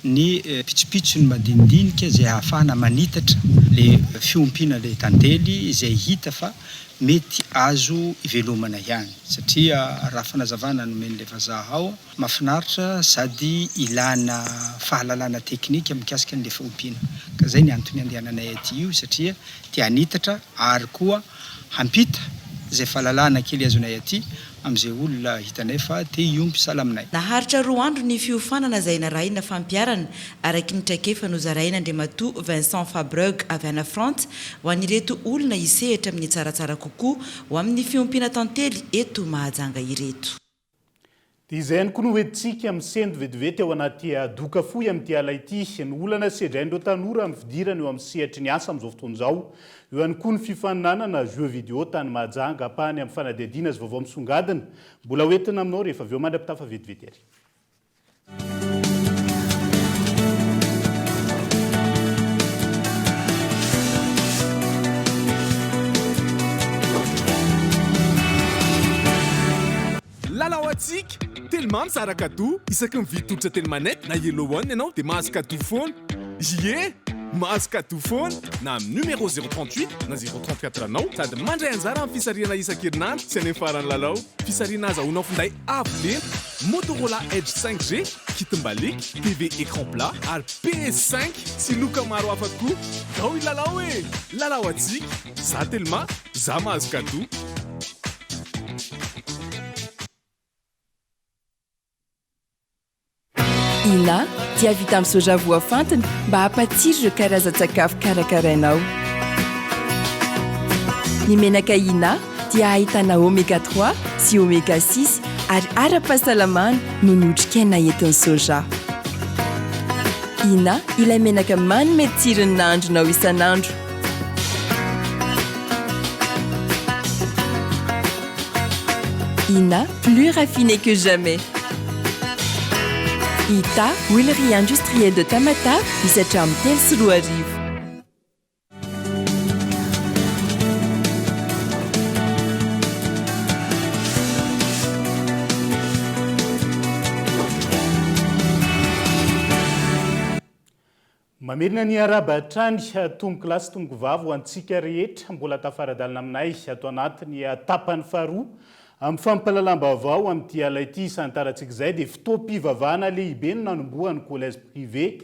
Speaker 16: ny pitsopitsony madinidinika izay ahafahana manitatra le fiompiana le tantely izay hita fa mety azo ivelomana ihany satria raha fanazavana nomen'ilay vazaha ao mahafinaritra sady ilana fahalalana teknika mikasika an'ilay fiompiana ka zay ny antony andehananay aty io satria te hanitatra ary koa hampita izay fahalalana kely azonay aty amin'izay olona hitanay fa te hiompy sahala aminay.
Speaker 14: Naharitra roa andro ny fiofanana izay narahina fampiharana araky ny traikefa nozarain'Andriamatoa Vincent Fabregue avy any Frantsa ho an'ireto olona hisehatra amin'ny tsaratsara kokoa ho amin'ny fiompiana tantely eto Mahajanga ireto.
Speaker 6: Dia izay ihany koa no hoentintsika misento vetivety ao anaty doka fohy amin'ity ala ity. Ny olana sedrain'ireo tanora amin'ny fidirana eo amin'ny sehatry ny asa amin'izao fotoana izao. Eo ihany koa ny fifaninanana jeux vidéo tany Mahajanga, ampahany amin'ny fanadihadiana sy vaovao misongadina. Mbola hoentina aminao rehefa avy eo mandra-pitafa vetivety ary.
Speaker 17: Lalao antsika! Telma mizara cadeau, isaky ny mividy tolotra Telmanet na Yellow One ianao dia mahazo cadeau foana. Ie! Mahazo cadeau foana na amin'ny numéro 038 na 034 anao sady mandray anjara amin'ny fisarihana isan-kerinandro sy any amin'ny faran'ny lalao. Fisarihana azahoanao finday avo lenta, Motorola Edge 5G, kit mbaliaka, TV écran plat ary PS5 sy loka maro hafa koa. Ndao hilalao e! Lalao antsika! Za Telma, za mahazo cadeau.
Speaker 4: Ina dia vita amin'ny soja voafantina mba hampatsiro ireo karazan-tsakafo karakarainao. Ny menaka Ina dia ahitana oméga 3 sy oméga 6 ary ara-pahasalamana noho ny otrikaina entin'ny soja. Ina ilay menaka manome tsiro ny nahandronao isan'andro. Ina, plus raffiné que jamais. Ita, huilerie industrielle de Tamatave, misy hatramin'ny 2003.
Speaker 6: Mamerina ny arahaba hatrany tompokolahy sy tompokovavy ho antsika rehetra mbola tafara-dalana aminay ato anatin'ny tapany faharoa amin'ny fampahalalam-baovao amin'ity alina ity. Isantarantsika izay dia fotoam-pivavahana lehibe no nanombohan'ny Collège Privé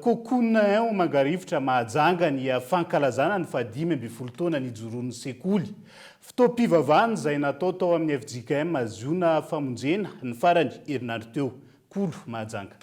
Speaker 6: Cocoon ao Mangarivotra Mahajanga ny fankalazana ny fahadimy ambin'ny folo taona nijoroan'ny sekoly. Fotoam-pivavahana izay natao tao amin'ny fjkm Ziona Famonjena ny farany herinandro teo. Kolo Mahajanga.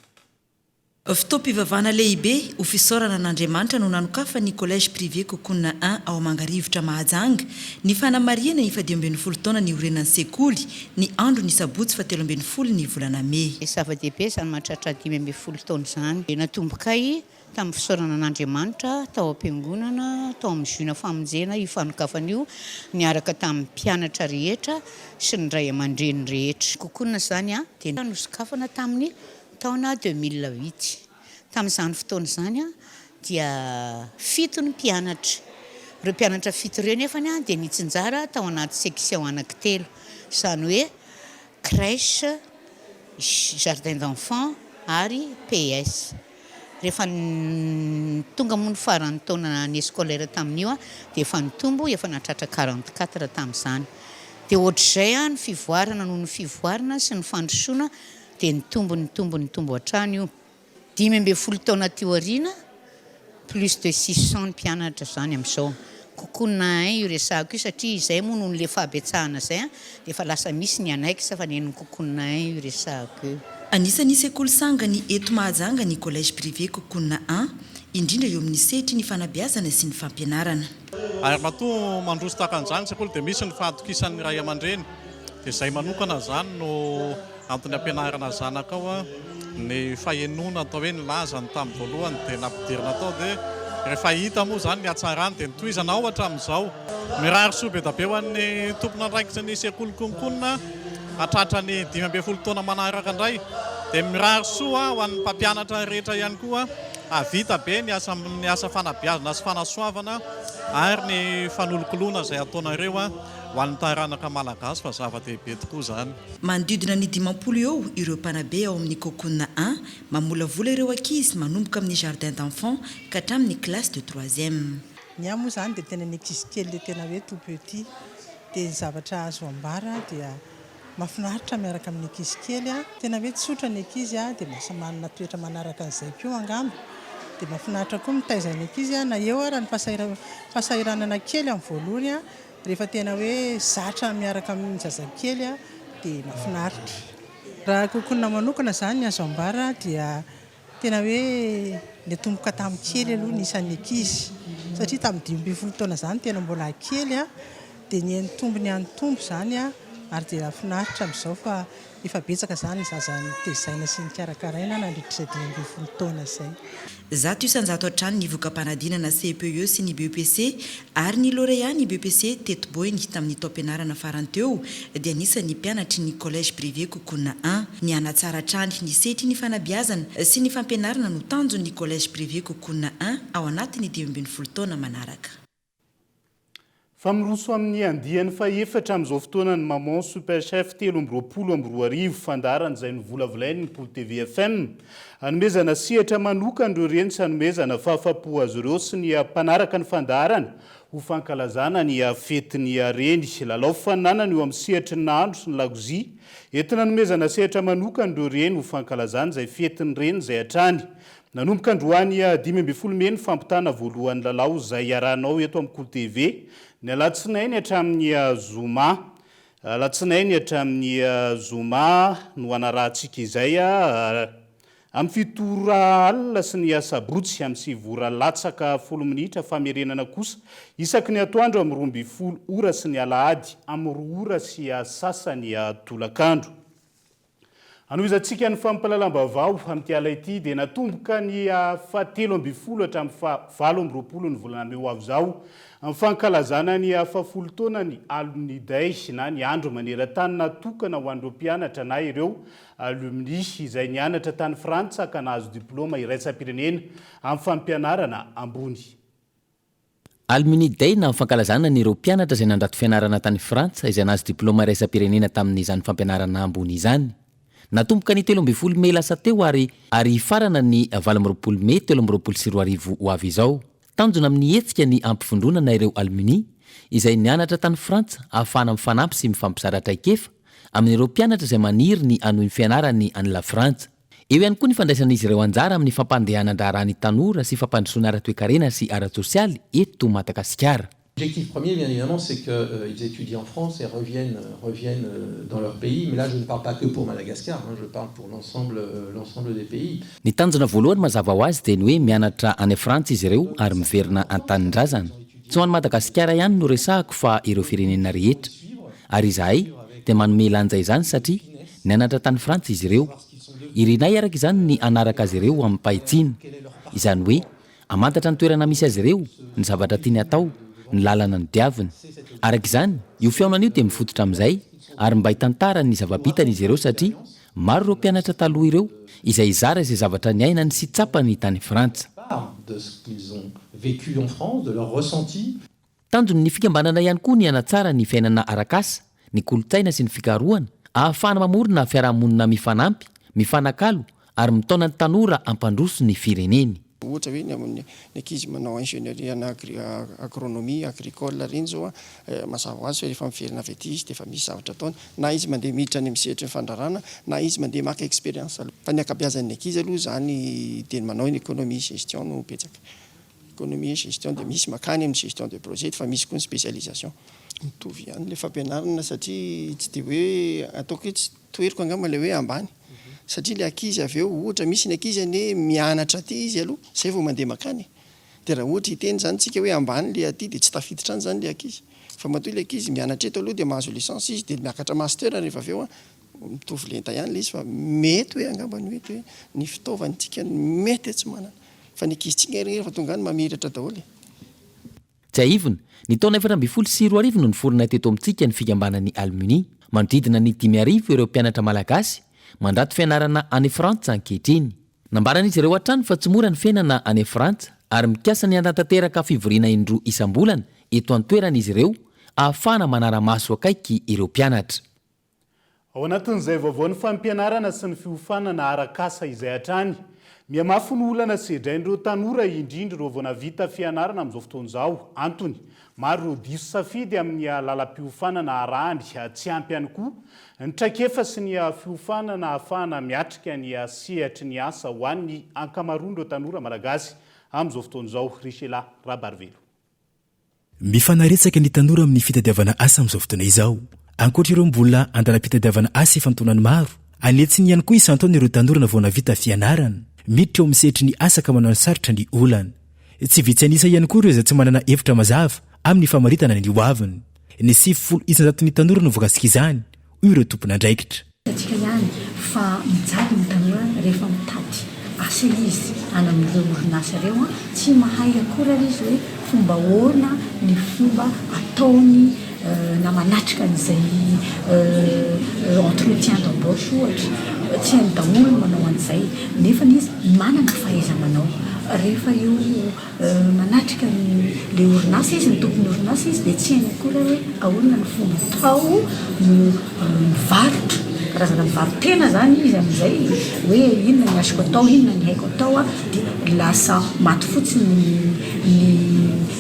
Speaker 14: Fotoam-pivavahana lehibe ho fisaorana an'Andriamanitra no nanokafan'ny Collège Privé Kokonina I ao Mangarivotra Mahajanga ny fanamarihana ny fahadimy ambinifolo taona niorenan'ny sekoly, ny andron'ny sabotsy fahatelo ambinifolo ny volana mey.
Speaker 18: Zava-dehibe izany mahatratra 15 taona izany. Natombokay tamin'ny fisaorana an'Andriamanitra tao am-piangonana, tao amin'ny Juna Famonjena io fanokafana io, niaraka tamin'ny mpianatra rehetra sy ny ray aman-dreny rehetra. Kokonina izany dia nosokafana tamin'ny Taona 2008. Tamin'izany fotoana izany dia fito ny mpianatra. Ireo mpianatra fito ireo nefany dia nitsinjara tao anaty section anankitelo, izany hoe crèche, jardin d'enfants ary PS. Rehefa tonga moa ny faran'ny taona année scolaire tamin'io dia efa nitombo, efa nahatratra 44 tamin'izany. Dia ohatr'izay ny fivoarana noho ny fivoarana sy ny fandrosoana Dia nitombo nitombo nitombo hatrany io. 15 taona aty aoriana, plus de 600 ny mpianatra izany amin'izao. Kokoa un io resahako io satria izay moa noho le fahabetsahana izay dia efa lasa misy ny annexe fa nen'ny Kokonina un io resahako io.
Speaker 14: Anisan'ny sekoly sangany eto Mahajanga ny Collège Privé Kokonina un, indrindra eo amin'ny sehatry ny fanabeazana sy ny fampianarana.
Speaker 19: Ary matoa mandroso tahaka an'izany ny sekoly dia misy ny fahatokisan'ny ray aman-dreny. Dia izay manokana izany no Antony ampianarana zanaka ao ny fahenoana atao hoe ny lazany tamin'ny voalohany dia nampidirina tao dia rehefa hita moa izany ny hatsarany dia notohizana ao hatramin'izao. Mirary soa be dia be ho an'ny tompon'andraikitry ny sekoly Konkonina hatratra ny 15 taona manaraka indray dia mirary soa ho an'ny mpampianatra rehetra ihany koa hahavita be ny asa ny asa fanabeazana sy fanasoavana ary ny fanolokoloana izay ataonareo ho an'ny taranaka malagasy fa zava-dehibe tokoa izany.
Speaker 14: Manodidina ny 50 eo ireo mpanabe ao amin'ny Cocoon I, mamolavola ireo ankizy manomboka amin'ny jardin d'enfants ka hatramin'ny classe de troisième.
Speaker 12: Ny ahy moa izany dia tena ny ankizy kely ilay tena hoe tout petit. Dia ny zavatra azo ambara dia mahafinaritra miaraka amin'ny ankizy kely. Tena hoe tsotra ny ankizy dia lasa manana toetra manaraka an'izay koa angamba. Dia mahafinaritra koa mitaiza ny ankizy na eo ara ny fahasahiranana kely amin'ny voalohany Rehefa tena hoe zatra miaraka amin'ny zazakely dia mahafinaritra. Raha kokonina manokana izany ny azo ambara dia tena hoe niatomboka tamin'ny kely aloha ny isan'ny ankizy satria tamin'ny 15 taona izany tena mbola kely dia niha-nitombo niha-nitombo izany ary dia nahafinaritra amin'izao fa Efa betsaka izany ny zaza notezaina sy nikarakaraina nandritra izay 15 taona izay.
Speaker 14: 100% hatrany ny voka-panadinana CEPE sy ny BEPC ary ny lauréat ny BEPC teto Boeny tamin'ny taom-pianarana farany teo dia anisan'ny mpianatry ny Collège Privé Kokonina I. Ny hanatsara hatrany ny sehatry ny fanabeazana sy ny fampianarana no tanjon'ny Collège Privé Kokonina I ao anatin'ny 15 taona manaraka.
Speaker 6: Fa miroso amin'ny andiany fahefatra amin'izao fotoana ny Maman Super Chef 2023, fandaharana izay novolavolain'ny Kolo TV FM. Hanomezana sehatra manokana ireo reny sy hanomezana fahafapo azy ireo sy ny mpanaraka ny fandaharana ho fankalazana ny fetin'ny reny. Lalao fifaninanana eo amin'ny sehatry ny nahandro sy ny lakozia. Entina hanomezana sehatra manokana ireo reny ho fankalazana izay fetin'ny reny izay hatrany. Nanomboka androany 15 mey ny fampitana voalohan'ny lalao izay iarahanao eto amin'ny Kolo TV, ny alatsinainy hatramin'ny zoma. Alatsinainy hatramin'ny zoma no hanarahantsika izay amin'ny 7 ora alina sy ny asabotsy amin'ny 9 ora latsaka folo minitra, famerenana kosa isaky ny atoandro amin'ny 12 ora sy ny alahady amin'ny 2 ora sy sasany tolakandro. Hanohizantsika ny fampahalalam-baovao amin'ity ala ity dia natomboka ny faha 13 hatramin'ny faha 28 ny volana mey ho avy izao ny fankalazana ny fahafolo taonan'ny Alumni Day na ny andro maneran-tany natokana ho an'ireo mpianatra na ireo alumni izay nianatra tany Frantsa ka nahazo diplaoma iraisam-pirenena amin'ny fampianarana ambony.
Speaker 5: Alumni Day na fankalazana ny ireo mpianatra izay nandrato fianarana tany Frantsa izay nahazo diplaoma iraisam-pirenena tamin'izany fampianarana ambony izany. Natomboka ny 13 mey lasa teo ary ary hifarana ny 28 mey 2023 ho avy izao. Tanjona amin'ny hetsika ny hampivondronana ireo alumni izay nianatra tany Frantsa ahafahana mifanampy sy mifampizara traikefa amin'ireo mpianatra izay maniry ny hanohy ny fianarany any Lafrantsa. Eo ihany koa ny fandraisan'izy ireo anjara amin'ny fampandehanan-draharaha ny tanora sy fampandrosoana ara-toekarena sy ara-tsosialy eto Madagasikara.
Speaker 20: L'objectif premier, bien évidemment, c'est qu'ils étudient en France et reviennent, reviennent dans leur pays. Mais là, je ne parle pas que pour Madagascar, hein, je parle pour l'ensemble, l'ensemble des pays.
Speaker 5: Ny tanjona voalohany mazava ho azy dia ny hoe mianatra any Frantsa izy ireo ary miverina an-tanindrazana. Tsy ho an'i Madagasikara ihany no resahako fa ireo firenena rehetra. Ary izahay dia manome lanja izany satria nianatra tany Frantsa izy ireo. Irinay araka izany ny hanaraka azy ireo amim-pahitsiana. Izany hoe Hamantatra ny toerana misy azy ireo, ny zavatra tiany hatao, ny lalana nodiaviny. Araka izany, io fihaonana io dia mifototra amin'izay ary mba hitantara ny zava-bitany izy ireo satria maro ireo mpianatra taloha ireo izay hizara izay zavatra niainany sy tsapany tany Frantsa. Tanjon'ny fikambanana ihany koa ny hanatsara ny fiainana arak'asa, ny kolontsaina sy ny fikarohana, ahafahana mamorona fiarahamonina mifanampy, mifanakalo ary mitaona ny tanora hampandroso ny fireneny.
Speaker 21: Ohatra hoe ny amin'ny ankizy manao ingénierie en agronomie agricole ireny izao an, mazava ho azy fa rehefa miverina avy aty izy dia efa misy zavatra ataony, na izy mandeha miditra any amin'ny sehatry ny fandraharahana na izy mandeha maka expérience aloha. Fa ny ankabeazan'ny ankizy aloha izany dia ny manao économie gestion no betsaka. Économie et gestion dia misy makany amin'ny gestion de projet fa misy koa ny spécialisation. Mitovy ihany ilay fampianarana satria tsy dia hoe ataoko hoe tsy toheriko angamba ilay hoe ambany satria ilay ankizy avy eo ohatra misy ny ankizy anie mianatra aty izy aloha izay vao mandeha makany e. Dia raha ohatra hiteny izany tsika hoe ambany ilay aty dia tsy tafiditra any izany ilay ankizy. Fa matoa ilay ankizy mianatra eto aloha dia mahazo licence izy dia miakatra master rehefa avy eo an, mitovy lenta ihany ilay izy fa mety hoe angamba ny hoe ny fitaovantsika no mety hoe tsy manana. Fa ny ankizintsika re rehefa tonga any mamiratra daholo e.
Speaker 5: Tsiahivina, ny taona 2014 no niforona teto amintsika ny fikambanan'ny Alumni. Manodidina ny 5000 ireo mpianatra malagasy mandrato fianarana any Frantsa ankehitriny. Nambaran'izy ireo hatrany fa tsy mora ny fiainana any Frantsa ary mikasa ny hanatanteraka fivoriana indroa isam-bolana eto an-toerana izy ireo ahafahana manara-maso akaiky ireo mpianatra.
Speaker 6: Ao anatin'izay vaovaon'ny fampianarana sy ny fiofanana arak'asa izay hatrany, mihamafy ny olana sedrain'ireo tanora indrindra ireo vao nahavita fianarana amin'izao fotoana izao. Antony, maro ireo diso safidy amin'ny lalam-piofanana arahany, tsy ampy ihany koa ny traikefa sy ny fiofanana ahafahana miatrika ny sehatry ny asa ho an'ny ankamaroan'ireo tanora malagasy amin'izao fotoana izao. Richela Rabarivelo.
Speaker 9: Mifanaretsaka ny tanora amin'ny fitadiavana asa amin'izao fotoana izao. Ankoatra ireo mbola andalam-pitadiavana asa efa an-taonany maro, an'hetsiny ihany koa isan-taona ireo tanora vao nahavita fianarana, miditra eo amin'ny sehatry ny asa ka manano sarotra ny olana. Tsy vitsy an'isa ihany koa ireo izay tsy manana hevitra mazava amin'ny famaritana ny hoaviny. Ny 90 isan-jaton'ny tanora no voakasika izany, hoy ireo tompon'andraikitra.
Speaker 22: Hitantsika ihany fa mijaly ny tanora rehefa mitady asa izy any amin'ireo orinasa ireo, tsy mahay akory ary izy hoe fomba ahoana ny fomba ataony na manatrika an'izay entretien d'embauche ohatra, tsy hainy daholo ny manao an'izay nefa izy manana fahaiza-manao. Rehefa eo Manatrika ny le orinasa izy, ny tompon'ny orinasa izy dia tsy hainy akory hoe ahoana ny fomba atao no mivarotra, karazana mivaro-tena izany izy amin'izay hoe inona ny azoko atao, inona ny haiko atao dia lasa maty fotsiny ny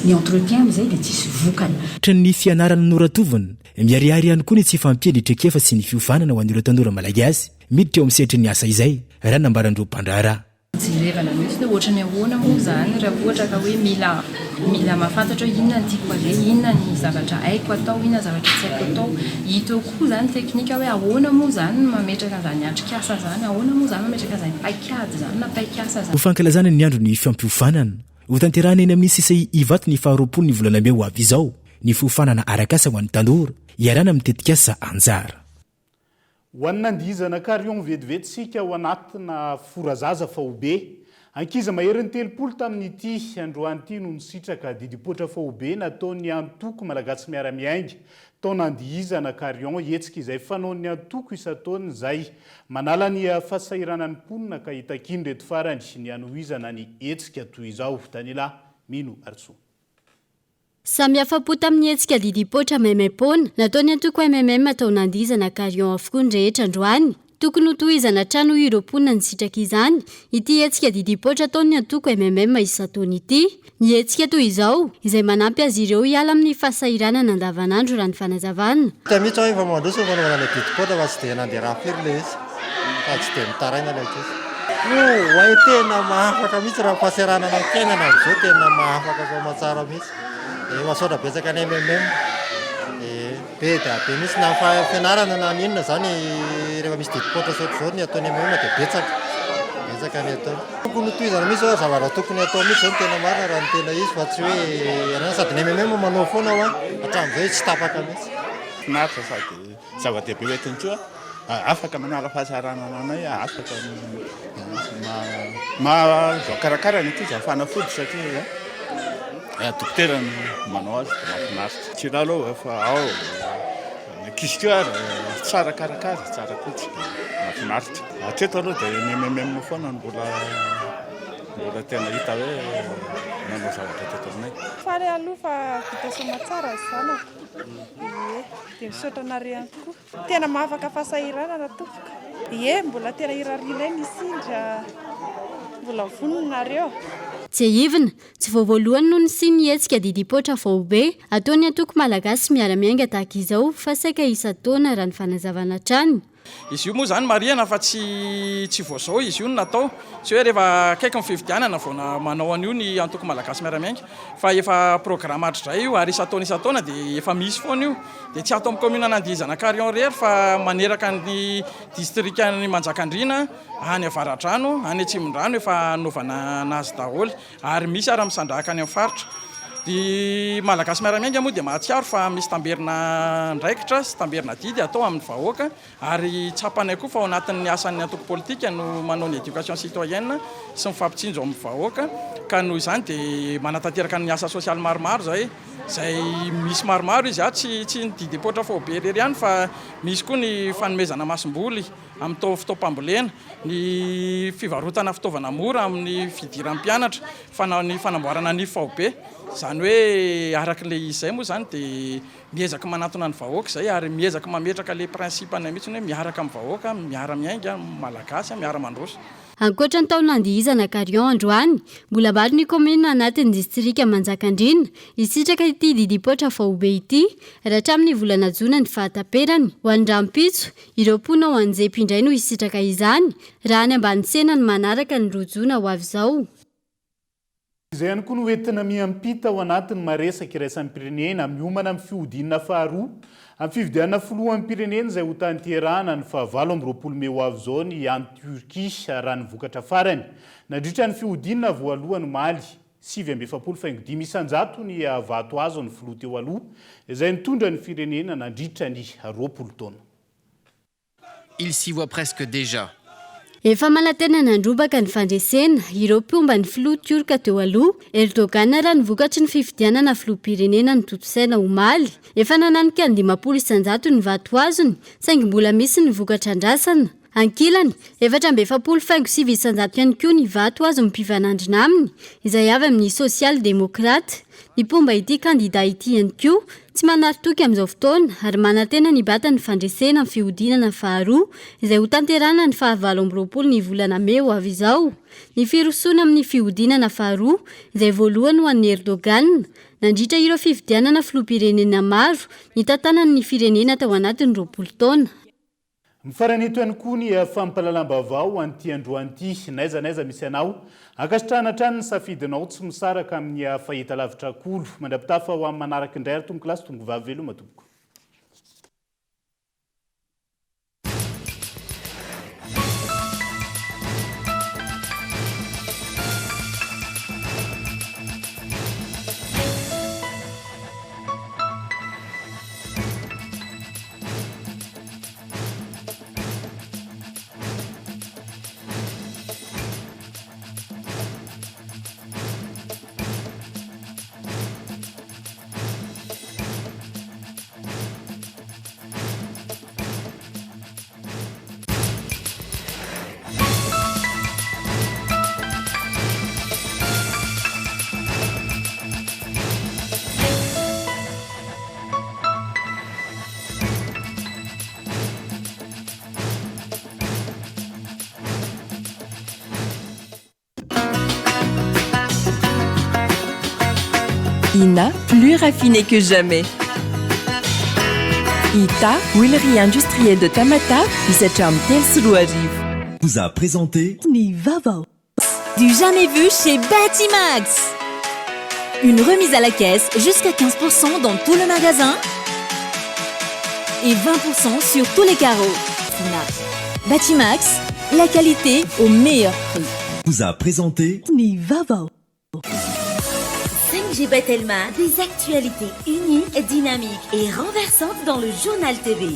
Speaker 22: ny entretien amin'izay dia tsisy vokany.
Speaker 9: Ankoatra ny fianarana noratovina, miharihary ihany koa ny tsy fahampian'ny traikefa sy ny fiofanana ho an'ireo tanora malagasy miditra eo amin'ny sehatry ny asa izay, raha ny nambaran'ireo mpandraharaha.
Speaker 23: Jerevana mihitsy hoe ohatran'ny ahoana moa izany raha ohatra ka hoe mila mila mahafantatra hoe inona ny tiako aleha, inona ny zavatra haiko atao, inona ny zavatra tsy haiko atao. Hita eo koa izany teknika hoe ahoana moa izany ny mametraka an'izany atrikasa izany, ahoana moa izany mametraka an'izany paikady izany na paikasa izany.
Speaker 9: Ho fankalazana ny andron'ny fampiofanana, hotanterahina eny amin'ny CCI Ivato ny faharoapolo ny volana mey ho avy izao, ny fiofanana arak'asa ho an'ny tanora, iarahana amin'ny tetikasa Anjara.
Speaker 6: Ho an'ny nandihizana Carion vetivety isika ao anatina fora zaza faobe. Ankizy maherin'ny 30 tamin'ity androany ity no nisitraka didipoitra faobe nataon'ny antoko Malagasy Miara-Miainga tao Nandihizana Carion, hetsika izay fanaon'ny antoko isan-taona izay manala ny fahasahiranan'ny mponina ka itakian'ireto farany ny hanohizana ny hetsika toy izao. Daniela Mino Harisoa.
Speaker 7: Samy afa-po tamin'ny hetsika didipoitra maimaim-poana nataon'ny antoko MMM tao Nandihizana Carion avokoa ny rehetra androany. Tokony hotohizana hatrany hoy ireo mponina nisitraka izany ity hetsika didipoitra ataon'ny antoko MMM isan-taona ity. Ny hetsika toy izao, izay manampy azy ireo hiala amin'ny fahasahiranana andavanandro raha ny fanazavana.
Speaker 24: Hita mihitsy hoe efa mandroso ny fanaovana ilay didipoitra fa tsy dia nandeha rà firy ilay izy fa tsy dia mitaraina ilay ankizy. Oay tena mahafaka mihitsy raha fahaseranana ny fiainana amin'izao tena mahafaka soamantsara mihitsy. Dia mahasaotra betsaka ny MMM. Dia be dia be mihitsy na ny fianarana na ny inona izany rehefa misy didim-poatra sy ohatr'izao ny ataon'ny MMM dia betsaka. Betsaka ny ataony. Tokony hotohizana mihitsy izao zavatra tokony atao mihitsy izao no tena marina raha ny tena izy fa tsy hoe sady ny MMM manao foana hoa hatramin'izay tsy tapaka mihitsy.
Speaker 1: Finaritra sady zava-dehibe ho entiny koa, afaka manala fahasahiranana anay, afaka mahavoakarakara ny ankizy amin'ny fanafody satria dokotera no manao azy dia mahafinaritra. Tsy lalao fa ao ny ankizy koa ary tsara karakara, tsara koa, mahafinaritra. Hatreto aloha dia ny MMM foana no mbola mbola tena hita hoe nanao zavatra teto aminay.
Speaker 2: Faly aho aloha fa vita soamatsara ny zanako. Ie, dia misaotra anareo ihany koa. Tena mahafaka fahasahiranana tompoko. Ie, mbola tena irarianay ny hisindra. Mbola vonona nareo.
Speaker 7: Tsiahivina, tsy vao voalohany no nisian'ny hetsika didim-poatra faobe ataon'ny antoko Malagasy Miara-Miainga tahaka izao fa saika isan-taona raha ny fanazavana hatrany.
Speaker 3: Izy io moa izany marihana fa tsy tsy vao izao izy io no natao, tsy hoe rehefa akaiky ny fifidianana vao manao an'io ny antoko Malagasy Miara-Miainga fa efa programa hatrizay io ary isan-taona isan-taona dia efa misy foana io, dia tsy ato amin'ny commune an'Andihizana Carion irery fa maneraka ny distrikan'i Manjakandriana, any Avaradrano, any Atsimondrano efa anaovana anazy daholo ary misy ary misandrahaka any amin'ny faritra. Ny Malagasy Miara-Miainga moa dia mahatsiaro fa misy tamberina andraikitra sy tamberina adidy atao amin'ny vahoaka ary tsapanay koa fa ao anatin'ny asan'ny antoko politika no manao ny éducation citoyenne sy mifampitsinjo amin'ny vahoaka ka noho izany dia manatanteraka ny asa sosialy maromaro izay izay misy maromaro izy tsy tsy ny didim-poatra faobe irery ihany fa misy koa ny fanomezana masomboly amin'ny taona fotoam-pambolena, ny fivarotana fitaovana mora amin'ny fidiran'ny mpianatra, ny fanamboarana ny faobe. Izany hoe araka ilay izy izay moa izany dia miezaka manantona ny vahoaka izay ary miezaka mametraka ilay principe-nay mihitsy hoe miaraka amin'ny vahoaka, miara-miainga, Malagasy, miara-mandroso.
Speaker 7: Ankoatra ny tao Nandihizana Carion androany, mbola maro ny kaominina anatin'ny distrika Manjakandriana hisitraka ity didim-poatra faobe ity raha hatramin'ny volana jona ny fahataperany. Ho an'ny rahampitso, ireo mponina ao Anjepy indray no hisitraka izany raha any Ambanitsena ny manaraka ny roa jona ho avy izao.
Speaker 6: Izay ihany koa no entina miampita ao anatin'ny maresaka iraisam-pirenena miomana amin'ny fihodinana faharoa amin'ny fifidianana filoham-pirenena izay hotanterahana ny faha 28 mey ho avy izao ny any Turquie raha ny vokatra farany nandritra ny fihodinana voalohany omaly 49.5% ny vato azon'ny filoha teo aloha izay nitondra ny firenena nandritra ny 20 taona.
Speaker 8: Il s'y voit presque déjà.
Speaker 7: Efa manantena ny handrombaka ny fandresena ireo mpomba ny filoha tiorka teo aloha, Erdogan raha ny vokatry ny fifidianana filoham-pirenena notontosaina omaly. Efa nananika ny 50% ny vato azony, saingy mbola misy ny vokatra andrasana. Ankilany, 44.9% ihany koa ny vato azon'ny mpifanandrina aminy, izay avy amin'ny Sosialy Demokrata. Ny mpomba ity kandida ity ihany koa tsy manary toky amin'izao fotoana ary manantena ny hibata ny fandresena amin'ny fihodinana faharoa izay hotanterahina ny faha 28 ny volana mey ho avy izao. Ny firosoana amin'ny fihodinana faharoa izay voalohany ho an'i Erdogan nandritra ireo fifidianana filoham-pirenena maro nitantanany ny firenena tao anatin'ny 20 taona.
Speaker 6: Mifarana eto ihany koa ny fampahalalam-baovao ho an'ity androany ity. N'aiza n'aiza misy anao, ankasitrahana hatrany ny safidinao tsy misaraka amin'ny fahitalavitra Kolo. Mandra-pitafa ho amin'ny manaraka indray ary tompokolahy sy tompokovavy veloma tompoko.
Speaker 4: Ina, plus raffiné que jamais. Ita, huilerie industrielle de Tamatave, hisatra amin'ny 2003.
Speaker 25: Vous a présenté
Speaker 7: Ny vaovao. Du jamais vu chez Batimax!
Speaker 10: Une remise à la caisse jusqu'à 15% dans tout le magasin et 20% sur tous les carreaux. Batimax, la qualité au meilleur prix.
Speaker 11: Vous a présenté
Speaker 10: Ny vaovao. 5G by Telma, des actualités uniques, dynamiques et renversantes dans le journal TV.